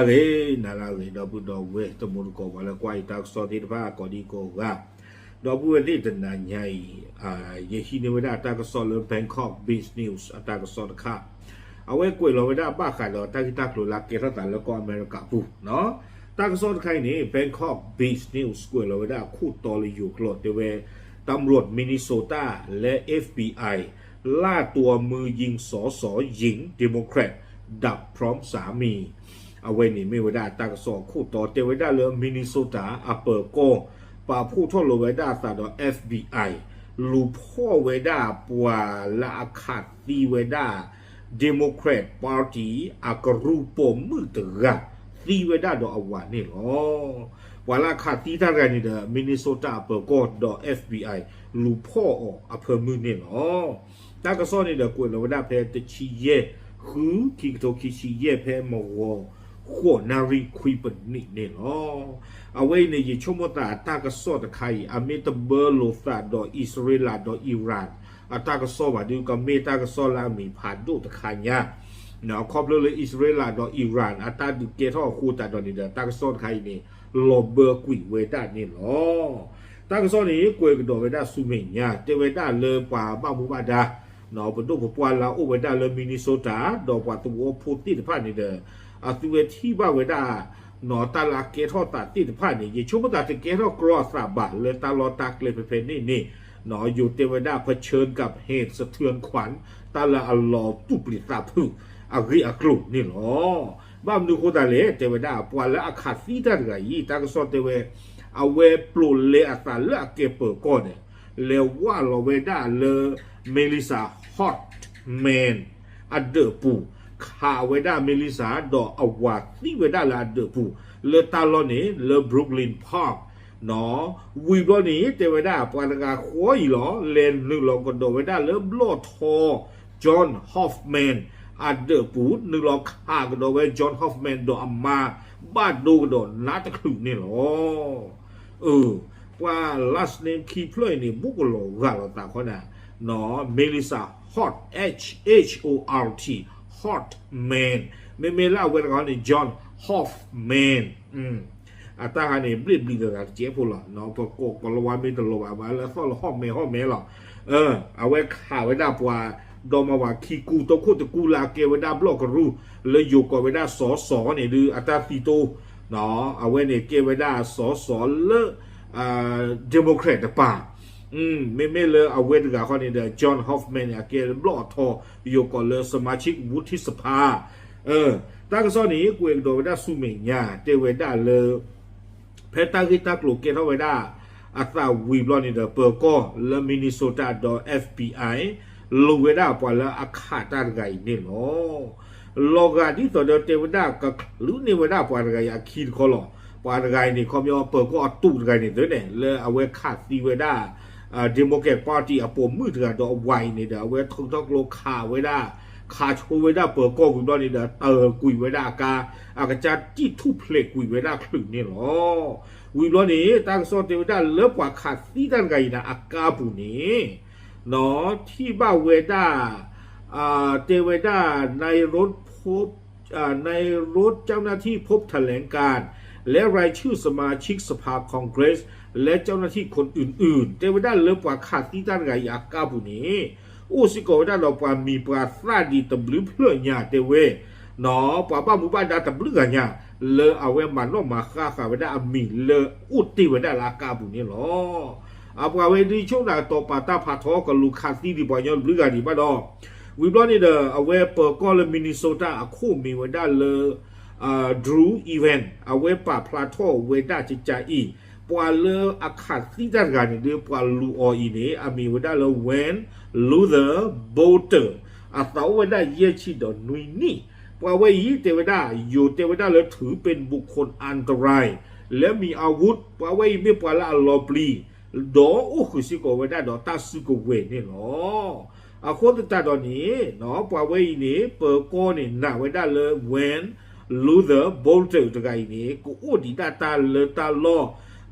ဂ့ၤ နၤလၢအဂ့ၤ ဒီပုၢ်ဒီဝဲၢ်တံၤသကိး ပှၤလၢကွၢ်ယတၢ်ကစီၣ်သ့ၣ်တဖၣ်ကိးဒံကိးဂၤ, ဒီပုၢ်ဝဲၢ်သ့ၣ်တနၤညါအံၤ, ယဟံးန့ၢ်ဝဲဒၣ်တၢ်ကစီၣ်လၢ Bangkok Business News အတၢ်ကစီၣ်တခါ, အဝဲကွဲးလီၤဝဲဒၣ်ဘၣ်ဃးဒီးတၢ်ဂ့ၢ်တၢ်ကျိၤလၢအကဲထီၣ်သးလၢကီၢ်အမဲရကၤပူၤ, တၢ်ကစီၣ်တခါအံၤန့ၣ် Bangkok Business News ကွဲးလီၤဝဲဒၣ်အခိၣ်တီလၢယိၤကျိာ်တဲဝဲ, ตำรวจ Minnesota และ FBI ล่าตัวมือยิง สส หญิง Democrat ดับพร้อมสามี အဝဲန့ၣ်မ့ၢ်ဝဲဒၣ်တၢ်ကစီၣ်အခိၣ်တီတဲဝဲဒၣ်လၢ Minnesota အပၢၤကီၢ် ပာ်ဖှိၣ်ထီၣ်လီၤဝဲဒၣ်အသးဒီး FBI လူၤဖီၣ်ဝဲဒၣ်ပှၤလၢအခးသံဝဲဒၣ် Democrat Party အကရူၢ်ပိာ်မုၣ်တဂၤ သံဝဲဒၣ်ဒီးအဝၤန့ၣ်လီၤ. ပှၤလၢအခးသံတၢ်တဂၤန့ၣ်ဒီး Minnesota အပၢၤကီၢ်ဒီး FBI လူၤဖီၣ်အီၤအဖၢမုၢ်န့ၣ်လီၤ. တၢ်ကစီၣ်န့ၣ်ဒီးကွဲးလီၤဝဲဒၣ်ဖဲတဆံယဲၢ် ဃု ခံကထိခံဆံယဲၢ် ဖဲမုၢ်ဂီၤဃိးနၣ်ရံၣ်ခွံပနံးန့ၣ်လီၤ. အဝဲအံၤန့ၣ် ယဆိကမိၣ်သးတၢ်ကစီၣ်တခါအံၤ အမ့ၢ်တဘၢလိာ်သးဒီးအံၣ်စရ့လးဒီး Iran အတၢ်ကစီၣ်ဘၣ်ဒီး ကမ့ၢ်တၢ်ကစီၣ်လၢအမံၤဖးဒိၣ်တခါညါ, ခီဖျိလၢအံၣ်စရ့လးဒီး Iran အတၢ်ဒုးကဲထီၣ်အဃိသတးဒီးန့ၣ်ဒီး တၢ်ကစီၣ်တခါအံၤန့ၣ် လီၤဘၢကွံာ်ဝဲဒၣ်န့ၣ်လီၤ. တၢ်ကစီၣ်န့ၣ် ကွဲးကဒီးဝဲဒၣ်ဆူမဲာ်ညါ တဲဝဲဒၣ်လၢပှၤဘၣ်မူဘၣ်ဒါ ပဒိၣ်ပပှၢ်လၢအအိၣ်ဝဲဒၣ်လၢ Minnesota ဒီးပှၤသဝီဖိသ့ၣ်တဖၣ်န့ၣ်ဒီး အသုဝဲထံၣ်ဘၣ်ဝဲဒၣ် တၢ်လၢအကဲထီၣ်သးသ့ၣ်တဖၣ်န့ၣ် ယဆိကမိၣ်သးတကဲထီၣ်ကြီအသးဘၣ်လၢတၢ်လီၢ်တၢ်ကျဲဖဲဖဲန့ၣ်န့ၣ်, ယိၤတဲဝဲဒၣ် เผชิญกับเหตุสะเทือนขวัญ တၢ်လၢအလီၤတူၢ်ပျံၤသးဖုးအဂ့ၢ်အကျိၤန့ၣ်လီၤ. ဘၣ်မနုၤအဃိသတးလဲၣ် တဲဝဲဒၣ် ပှၤလၢအခးသံတၢ်တဂၤအံၤ တၢ်ကစီၣ်တဲဝဲ အဝဲပျိာ်လဲအသးလၢအကဲပၢၤကီၢ်န့ၣ် လဲၤဝၢ်လီၤဝဲဒၣ်လၢ Melissa Hoffman အဒၢးပူၤ, ခးဝဲဒၣ် Melissa ဒီးအဝၤသံဝဲဒၣ်လၢအဒၢးပူၤ လၢတၢ်လီၢ်န့ၣ် လၢ Brooklyn Park ဝံၤဘျီန့ၣ် တဲဝဲဒၣ် ပှၤတဂၤဃီအံၤလီၤ လဲၤနုာ်လီၤကဒီးဝဲဒၣ်လၢဘျီၣ်ထီ John Hoffman အဒၢးပူၤ နုာ်လီၤခးကဒီးဝဲ John Hoffman ဒီးအမါ ဘၣ်ဒိကဒီးနါတချုးန့ၣ်လီၤ. ပှၤ last name ခံဖျၢၣ်အံၤန့ၣ် ဘူးကလီၤဂာ်လိာ်သးခီနၤ, Melissa Hort, H H O R T, Hortman, မ့မ့ၢ်လၢအဝဲတဂၤန့ၣ် John Hoffman အတၢ်ဂၤန့ၣ် ဘျ့ၣ်ဘျံၤလိာ်သးတစဲးဖိလီၤ. ပကိးကိးလီၤဝါမ့ၢ်တလီၤဘၣ် မၤလၢအသီၣ်လၢ Hotman Hotman လီၤ. အဝဲခးဝဲဒၣ်ပှၤ ဒီမါဝၤခံကူ တီခိၣ်တကူလၢအကဲဝဲဒၣ်ဘျီၣ်ကရူၢ် လၢယိၤကိးဝဲဒၣ်စီၤစီၤန့ၣ်ဒုး အတၢ်သံတိ, အဝဲန့ၣ်ကဲဝဲဒၣ်စီၤစီၤလၢ Democrat တပၤ, မ့မ့ၢ်လၢအဝဲတဂၤဃီန့ၣ်ဒီး John Hoffman န့ၣ် အကဲဘျီၣ်အထီ ယိၤကိးလၢ สมาชิกวุฒิสภา တၢ်ကစီၣ်န့ၣ် ကွဲးကဒီးဝဲဒၣ်ဆူမဲာ်ညါ တဲဝဲဒၣ်လၢ ဖဲတၢ်ဂ့ၢ်တၢ်ကျိၤကဲထီၣ်ဝဲဒၣ်အသးဝံၤဘျီန့ၣ်ဒီး ပၢၤကီၢ်လၢ Minnesota ဒီး FBI လူၤဝဲဒၣ်ပှၤလၢအခးတၢ်တဂၤအံၤန့ၣ်လီၤ. လီၤဂာ်ဒ်သိးဒီးတဲဝဲဒၣ်ကချုးန့ၢ်ဝဲဒၣ်ပှၤတဂၤအံၤအခံတခီလီၤ. ပှၤတဂၤအံၤန့ၣ် ခီပညီပၢၤကီၢ်အတူးတဂၤန့ၣ်သ့န့ၣ် လၢအဝဲခးသံဝဲဒၣ် Democrat Party အပိာ်မုၣ်တဂၤဒီးအဝၤအံၤန့ၣ်ဒီး အဝဲထုးထီၣ်ကျိခးဝဲဒၣ် ခးဆိဝဲဒၣ်ပၢၤကီၢ်ဝံၤဘျီန့ၣ်ဒီး တၢ်ကွံာ်ဝဲဒၣ်အကါ အကစၢ်တံၣ်ထူၣ်ဖျဲးကွံာ်ဝဲဒၣ်ချုးန့ၣ်လီၤ. ဝံၤဘျီန့ၣ် တၢ်ကစီၣ်တဲဝဲဒၣ်လၢပှၤခးသံတၢ်တဂၤအံၤန့ၣ် အကါပူၤန့ၣ် ထံၣ်ဘၣ်ဝဲဒၣ် တဲဝဲဒၣ် นายรถพบ อ่านายรถเจ้าหน้าที่พบแถลงการณ์และรายชื่อสมาชิกสภาคองเกรส และเจ้าหน้าที่คนอื่นๆ တဲဝဲဒၣ်လၢပှၤခးသံတၢ်တဂၤအံၤအကါပူၤန့ၣ် အိၣ်စ့ၢ်ကီးဝဲဒၣ်ဒီးပှၤမံၤပှၤသၣ်ဒ်တဘျုးဖျၢၣ်ညါတဲဝဲ ပှၤဘၣ်မူဘၣ်ဒါတဘျုးဂၤညါ လၢအဝဲမၤနီၣ်မၤဃါဃာ်ဝဲဒၣ်အမံၤလၢအိၣ်တ့ၢ်ဝဲဒၣ်လၢအကါပူၤန့ၣ်လီၤ. အပှၤဝဲဒုးဆိကမိၣ်တၢ်ကတီၤပာ်တၢ်ဖးထီကလူးခးသံဒံးပှၤကညီတဘျုးဂၤဒံးဘၣ်ဒီး ဝံၤဘျီန့ၣ်ဒီး အဝဲပၢၤကီၢ်လၢ Minnesota အခိၣ်မ့ၢ်ဝဲဒၣ်လၢ Drew Evans အဝဲပာ်ဖျါထီၣ်ဝဲဒၣ်ကကါအံၤ ပှၤလၢအခးသံတၢ်တဂၤန့ၣ်ဒီး ပှၤလူၤအီၤအံၤန့ၣ် အမံၤဝဲဒၣ်လၢ Wayne Luther Bolter အသးအိၣ်ဝဲဒၣ်ယဲၢ်ဆံဒီးနွံနံၣ် ပှၤဝဲအံၤတဲဝဲဒၣ် ယိၤတဲဝဲဒၣ်လၢ ถือเป็นบุคคลอันตราย และมีอาวุธ ပှၤဝဲအံၤမ့ၢ်ပှၤလၢအလီၤပျံၤ ဒီးအိၣ်ဃုာ်စ့ၢ်ကီးဝဲဒၣ်ဒီးတၢ်စုကဝဲၤန့ၣ်လီၤ. အဃိသတးဒီးန့ၣ် ပှၤဝဲအံၤန့ၣ် ပၢၤကီၢ်န့ၣ်နာ်ဝဲဒၣ်လၢ Wayne Luther Bolter တဂၤအံၤန့ၣ် ကအိၣ်ဒံးဒၣ်တၢ်လၢတၢ်လီၢ်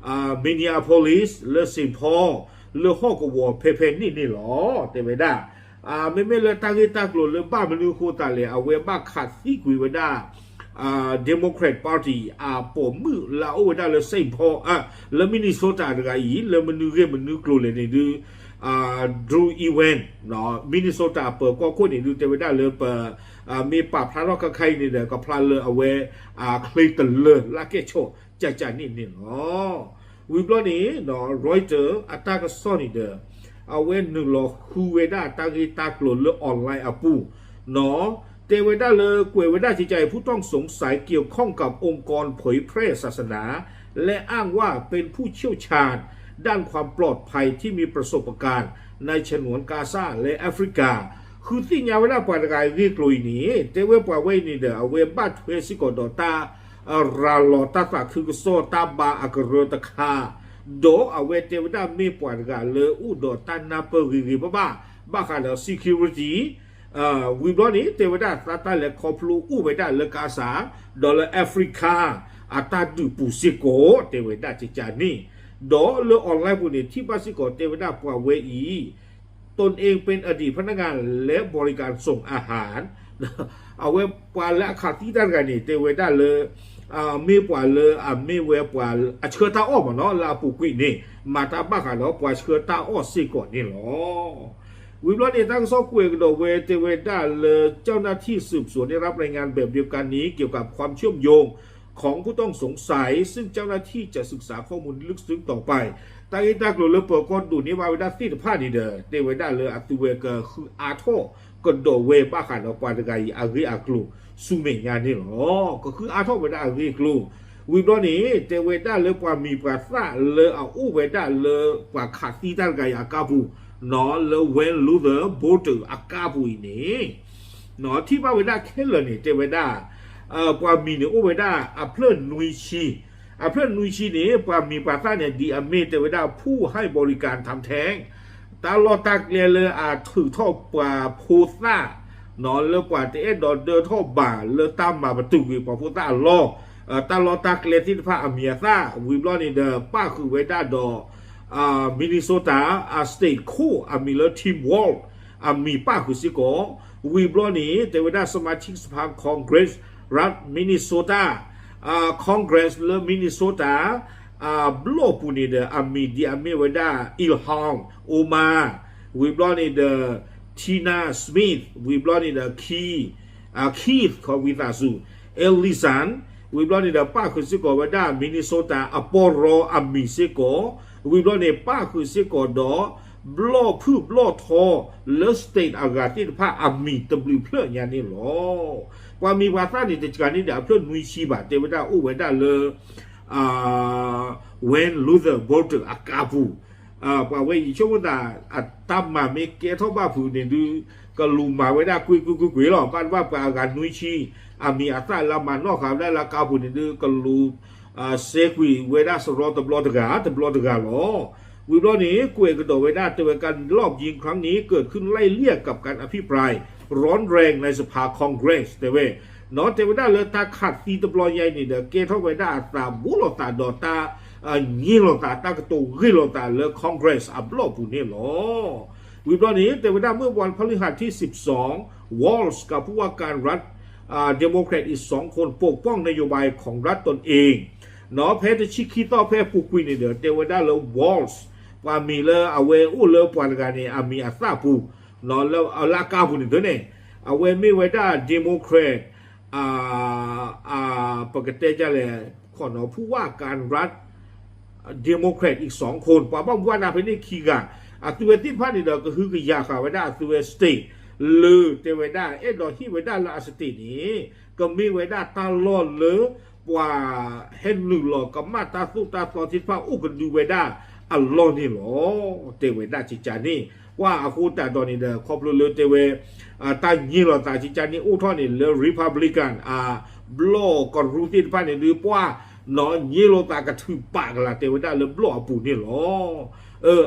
Minneapolis လၢ Saint Paul လၢဟီၣ်ကဝီၤဖဲဖဲန့ၣ်န့ၣ်လီၤ တဲဝဲဒၣ်. မ့မ့ၢ်လၢတၢ်ဂ့ၢ်တၢ်ကျိၤလၢဘၣ်မနုၤအဃိသတးလဲၣ် အဝဲဘၣ်ခးသံကွံာ်ဝဲဒၣ် Democrat Party အပိာ်မုၣ်လၢအအိၣ်ဝဲဒၣ်လၢ Saint Paul လၢ Minnesota တဂၤအံၤ လၢမနုၤဂ့ၢ်မနုၤကျိၤလဲၣ်န့ၣ်ဒုး Drew Ewing, Minnesota အပၢၤကီၢ်ခိၣ်န့ၣ်ဒုး တဲဝဲဒၣ်လၢပ မ့ၢ်ပာ်ဖျါထီၣ်ခါခါအံၤန့ၣ်ဒီး ကဖျါလၢအဝဲ ချ့တလၢလၢကဲၣ်ဆိး ကၠးကၠးန့ၣ်န့ၣ်လီၤ. ဝံၤဘျီန့ၣ် Reuters အတၢ်ကစီၣ်န့ၣ်ဒီး အဝဲနုာ်လီၤဃုဝဲဒၣ်တၢ်ဂ့ၢ်တၢ်ကျိၤလၢ online အပူၤ တဲဝဲဒၣ်လၢကွဲးဝဲဒၣ်ကကါအံၤ ผู้ต้องสงสัยเกี่ยวข้องกับองค์กรเผยแพร่ศาสนาและอ้างว่าเป็นผู้เชี่ยวชาญด้านความปลอดภัยที่มีประสบการณ์ในฉนวนกาซาและแอฟริกา ဃုသ့ၣ်ညါဝဲဒၣ်ပှၤတဂၤအဂ့ၢ်ကျိၤအံၤန့ၣ် တဲဝဲပှၤဝဲအံၤန့ၣ်ဒီး အဝဲဘၣ်ထွဲစ့ၢ်ကီးဒီးတၢ် ရၤလီၤတၢ်သးခုကစီၣ်တၢ်ဘါအကရၢတခါ ဒီးအဝဲတဲဝဲဒၣ်မ့ၢ်ပှၤတဂၤလၢအိၣ်ဒီးတၢ်နၢ်ပၢၢ်ဂ့ၤဂ့ၤဘၣ်ဘၣ် ဘၣ်ဃးဒီး security ဝံၤဘျီန့ၣ် တဲဝဲဒၣ်သးတၢ်လဲၤခီဖျိအိၣ်ဝဲဒၣ်လၢကါစၢ် ဒီးလၢ Africa အတၢ်ဒုးပူၤစ့ၢ်ကီး တဲဝဲဒၣ်ကကါန့ၣ် ဒီးလၢ online ပူၤန့ၣ် ထံၣ်ဘၣ်စ့ၢ်ကီးတဲဝဲဒၣ်ပှၤဝဲအံၤ ตนเองเป็นอดีตพนักงานและบริการส่งอาหาร အဝဲပှၤလၢအခးသံတၢ်တဂၤန့ၣ် တဲဝဲဒၣ်လၢ မ့ၢ်ပှၤလၢအမ့ၢ်ဝဲပှၤအဆှၢတၢ်အီၣ်မးနီၤ လၢအပူၤကွံာ်န့ၣ် မၤတၢ်ဘၣ်ဃးဒီးပှၤဆှၢတၢ်အီၣ်စ့ၢ်ကီးန့ၣ်လီၤ. ဝံၤဘျီန့ၣ် တၢ်ကစီၣ်ကွဲးကဒီးဝဲတဲဝဲဒၣ်လၢ เจ้าหน้าที่สืบสวนได้รับรายงานแบบเดียวกันนี้ เกี่ยวกับความเชื่อมโยงของผู้ต้องสงสัย ซึ่งเจ้าหน้าที่จะศึกษาข้อมูลลึกซึ้งต่อไป တၢ်ဂ့ၢ်တၢ်ကျိၤလၢပၢၤကီၢ်ဒိးန့ၢ်ဘၣ်ဝဲဒၣ်သ့ၣ်တဖၣ်န့ၣ်ဒီး တဲဝဲဒၣ်လၢအသုဝဲကဃုအါထီၣ်ကဒီးဝဲဘၣ်ဃးဒီးပှၤတဂၤအံၤအဂ့ၢ်အကျိၤဆူမဲာ်ညါန့ၣ်လီၤ. ကဃုအါထီၣ်ဝဲဒၣ်အဂ့ၢ်အကျိၤ ဝံၤဘျီန့ၣ် တဲဝဲဒၣ်လၢပှၤမံၤပှၤသၣ်လၢအအိၣ်ဝဲဒၣ်လၢပှၤခးသံတၢ်တဂၤအံၤအကါပူၤ လၢ Van Lateren Bourton အကါပူၤအံၤန့ၣ် ထံၣ်ဘၣ်ဝဲဒၣ်ခဲလၢာ်န့ၣ် တဲဝဲဒၣ် ပှၤမံၤန့ၣ်အိၣ်ဝဲဒၣ်အဖျၢၣ်နွံဆံ, အဖျၢၣ်နွံဆံန့ၣ် ပှၤမံၤပှၤသၣ်န့ၣ် ဒ်အမ့ၢ်တဲဝဲဒၣ် ผู้ให้บริการทำแท้ง တၢ်လီၢ်တၢ်ကျဲလၢအထုးထီၣ်ပှၤဖိသၣ် လၢပှၤတအဲၣ်ဒိးဒၢထီၣ်ဘၣ်လၢတၢ်မၤပတုာ်ကွံာ်ပှၤဖိသၣ်အလီၢ် တၢ်လီၢ်တၢ်ကျဲသ့ၣ်တဖၣ်အမံၤအသၣ် ဝံၤဘျီန့ၣ်ဒီး ပၣ်ဃုာ်ဝဲဒၣ်ဒီး Minnesota အ state ခိၣ်အမံၤလၢ Tim Walz အမံၤပၣ်ဃုာ်စ့ၢ်ကီး ဝံၤဘျီန့ၣ် တဲဝဲဒၣ် สมาชิกสภา Congress รัฐ Minnesota Congress လၢ Minnesota အဘျီၣ်ပူၤန့ၣ်ဒီး အမံၤဒ်အမ့ၢ်ဝဲဒၣ် Ilhan Omar ဝံၤဘျီန့ၣ်ဒီး Tina Smith ဝံၤဘျီန့ၣ်ဒီး Keith ခီဝံသးစူၤ Ellison ဝံၤဘျီန့ၣ်ဒီး ပၣ်ဃုာ်စ့ၢ်ကီးဝဲဒၣ် Minnesota အပီၢ်ရီအမံၤစ့ၢ်ကီး ဝံၤဘျီန့ၣ် ပၣ်ဃုာ်စ့ၢ်ကီးဒီး ဘျီၣ်ဖုၣ်ဘျီၣ်ထီလၢ state အဂၤသ့ၣ်တဖၣ်အမံၤတဘျုးဖျၢၣ်ညါန့ၣ်လီၤ. ပှၤမံၤပှၤသၣ်န့ၣ် တစှၤန့ၣ်ဒီး အဖျၢၣ်နွံဆံဘၣ် တဲဝဲဒၣ်အိၣ်ဝဲဒၣ်လၢ Van Lateren Bourton အကါပူၤ ပှၤဝဲအံၤဆိကမိၣ်သး အတၢ်မၤမ့ၢ်ကဲထီၣ်ဘၣ်ဖုးန့ၣ်ဒုး ကလူၤမၤဝဲဒၣ်ကွ့ၢ်ကွ့ၢ်ကွ့ၢ်ကွ့ၢ်လီၤ. ဘၣ်တဘၣ်ပှၤအဂၤနွံဆံ အမံၤအသၣ်လၢအမၤနီၣ်ဃာ်ဝဲဒၣ်လၢအကါပူၤန့ၣ်ဒုး ကလူၤ စဲကွံာ်ဝဲဒၣ်စရီတဘျီတဂၤ တဘျီတဂၤလီၤ. ဝံၤဘျီန့ၣ် ကွဲးကဒီးဝဲဒၣ်တဲဝဲ การลอบยิงครั้งนี้เกิดขึ้นไล่เลี่ยกับการอภิปรายร้อนแรงในสภา Congress တဲဝဲ တဲဝဲဒၣ်လၢတၢ်ခးသံတဘျီညါအံၤန့ၣ်ဒီး ကဲထီၣ်ဝဲဒၣ်အသးဘူးလိာ်သးဒီးတၢ် ငြိလိာ်သး တၢ်ကတိၤဂ့ၢ်လိာ်သးလၢ Congress အဘျီၣ်ပူၤန့ၣ်လီၤ. ဝံၤဘျီန့ၣ် တဲဝဲဒၣ် เมื่อวันพฤหัสที่สิบสอง Walz กับผู้ว่าการรัฐ Democrat อีกสองคนปกป้องนโยบายของรัฐตนเอง ဖဲတဆံခံသီဖဲအပူၤကွံာ်န့ၣ်ဒီး တဲဝဲဒၣ်လၢ Walz ပှၤမံၤလၢအဝဲအိၣ်လၢပှၤတဂၤန့ၣ် အမံၤအသၣ်ပူၤ လၢအကါပူၤန့ၣ်သ့န့ၣ် အဝဲမ့ၢ်ဝဲဒၣ် Democrat ပကတဲဒ်လဲၣ် ผู้ว่าการรัฐ Democrat อีกสองคน ပှၤဘၣ်မူဘၣ်ဒါဖဲန့ၣ်ခံဂၤ အသုဝဲသ့ၣ်တဖၣ်န့ၣ်ဒီး ကဟုကယာ်ဃာ်ဝဲဒၣ်အသုဝဲ state လၢတဲဝဲဒၣ် အဲၣ်ဒိးဟ့ၣ်ဝဲဒၣ်လၢအ state န့ၣ် ကမ့ၢ်ဝဲဒၣ်တၢ်လီၢ်လၢ ပှၤဟဲနုာ်လီၤကမၣ်တၢ်သိၣ်တၢ်သီသ့ၣ်တဖၣ်အိၣ်ကဒုဝဲဒၣ်အလီၢ်န့ၣ်လီၤ. တဲဝဲဒၣ်ကကါန့ၣ် ပှၤအဃိသတးဒီးန့ၣ်ဒီး ခီဖျိလၢတဲဝဲ တၢ်ငြိလိာ်သးကကါန့ၣ်အိၣ်ထီၣ်န့ၣ်လၢ Republican အဘျီၣ်ကရူၢ်သ့ၣ်တဖၣ်န့ၣ်ဒုး ပှၤနီၢ်ငြိလိာ်သးကထုးပာ်ကလာ် တဲဝဲဒၣ်လၢဘျီၣ်အပူၤန့ၣ်လီၤ.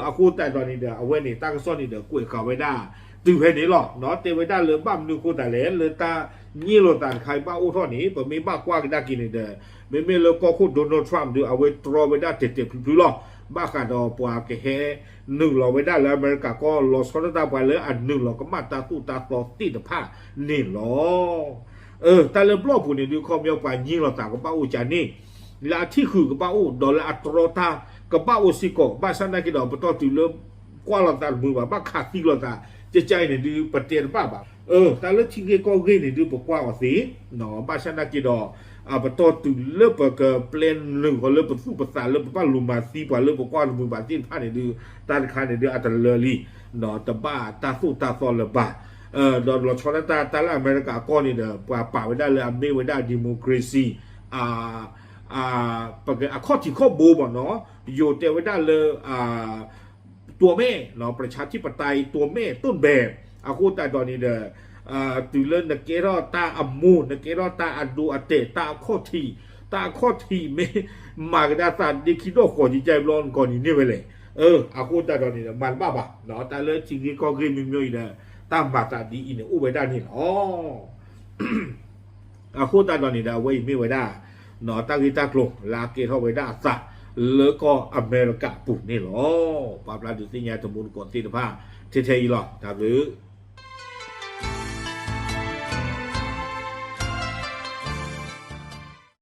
အဃိသတးဒီးန့ၣ်ဒီး အဝဲန့ၣ် တၢ်ကစီၣ်န့ၣ်ဒီး ကွဲးဃာ်ဝဲဒၣ် တုၤဖဲန့ၣ်လီၤ. တဲဝဲဒၣ်လၢဘၣ်မနုၤအဃိသတးလဲၣ် လၢတၢ်ငြိလိာ်သးတခါအံၤဘၣ်အိၣ်ထီၣ်န့ၣ် ပမ့ၢ်ဘၣ်ကွၢ်ကဒါက့ၤန့ၣ်ဒီး မ့မ့ၢ်လၢကီၢ်ခိၣ် Donald Trump ဒုး အဝဲတြီဝဲဒၣ်တဲာ်တဲာ်ဖျုးဖျုးလီၤ. ဘၣ်ဃးဒီးပှၤကဟဲနုာ်လီၤဝဲဒၣ်လၢအမဲရကၤကီၢ် လီၤဆီဒၣ်တၢ်ပှၤလၢအနုာ်လီၤကမၣ်တၢ်သိၣ်တၢ်သီသ့ၣ်တဖၣ်န့ၣ်လီၤ. တၢ်လၢဘျီၣ်ပူၤန့ၣ်ဒုး ခီပညီပှၤညံလိာ်သးကဘၣ်အိၣ်ကန့ၣ်, လၢအထံၣ်ဃုာ်ကဘၣ်အိၣ် ဒီးလၢအတြီတၢ်ကဘၣ်အိၣ်စ့ၢ်ကီး, ဘၣ်ဆၣ်သနာ်က့ဒီး ပတီၢ်တုၤလၢ ကွၢ်လိာ်သးတမုာ်ဘၣ် ဘၣ်ခးသံလိာ်သး ကကါအံၤန့ၣ်ဒုး ပတဲတဘၣ်ဘၣ်. တၢ်လၢထံဂ့ၢ်ကီၢ်ဂ့ၢ်န့ၣ်ဒုး ပကွၢ်အီၤသ့, ဘၣ်ဆၣ်သနာ်က့ဒီး ပတီၢ်တုၤလၢပကပျဲနုာ်ဃီၤလၢပသူၣ်ပသးလၢပဘၣ်လူၤမၤသံပှၤလၢပကွၢ်တမုာ်ဘၣ်သ့ၣ်တဖၣ်န့ၣ်ဒုး တၢ်တခါန့ၣ်ဒုး အတလၢလံ, တဘၣ်တၢ်သိၣ်တၢ်သီလၢၤဘၣ်. ဒီးလီၤဆီဒၣ်တၢ်လၢအမဲရကၤအကီၢ်န့ၣ်ဒီး ပှၤပာ်ဝဲဒၣ်လၢအမ့ၢ်ဝဲဒၣ် democracy အခီၣ်ထံးခီၣ်ဘိမ့ၢ်နီၤ, ယိၤတဲဝဲဒၣ်လၢ ตัวแม่ ประชาธิปไตย ตัวแม่ต้นแบบ အဃိသတးဒီးန့ၣ်ဒီး တုၤလၢနကဲထီၣ်တၢ်အမိၢ် နကဲထီၣ်တၢ်အဒိအတဲာ် တၢ်အခီၣ်ထံး, တၢ်အခီၣ်ထံးမ့ၢ်မၤကဒါသးဒ့ခံဒီၣ်ဃီၤ ကကါအံၤဘျီနကီၢ်န့ၣ်န့ၢ်ဝဲလဲၣ်. အဃိသတးဒီးန့ၣ်ဒီး မၤတဘၣ်ဘၣ်, တၢ်လၢထံဂ့ၢ်ကီၢ်ဂ့ၢ်မ့ၢ်မ့ၢ်အံၤဒီး တၢ်မၤသးဒ်အံၤန့ၣ်အိၣ်ဝဲဒၣ်န့ၣ်လီၤ. အဃိသတးဒီးန့ၣ်ဒီး အဝဲအံၤမ့ၢ်ဝဲဒၣ် တၢ်ဂ့ၢ်တၢ်ကျိၤလၢအကဲထီၣ်ဝဲဒၣ်အသး လၢကီၢ်အမဲရကၤအပူၤန့ၣ်လီၤ. ပာ်ဖျါဒုးသ့ၣ်ညါတမူတကိးသ့ၣ်တဖၣ် ထဲထဲအံၤလီၤ. တၢ်ဘျုး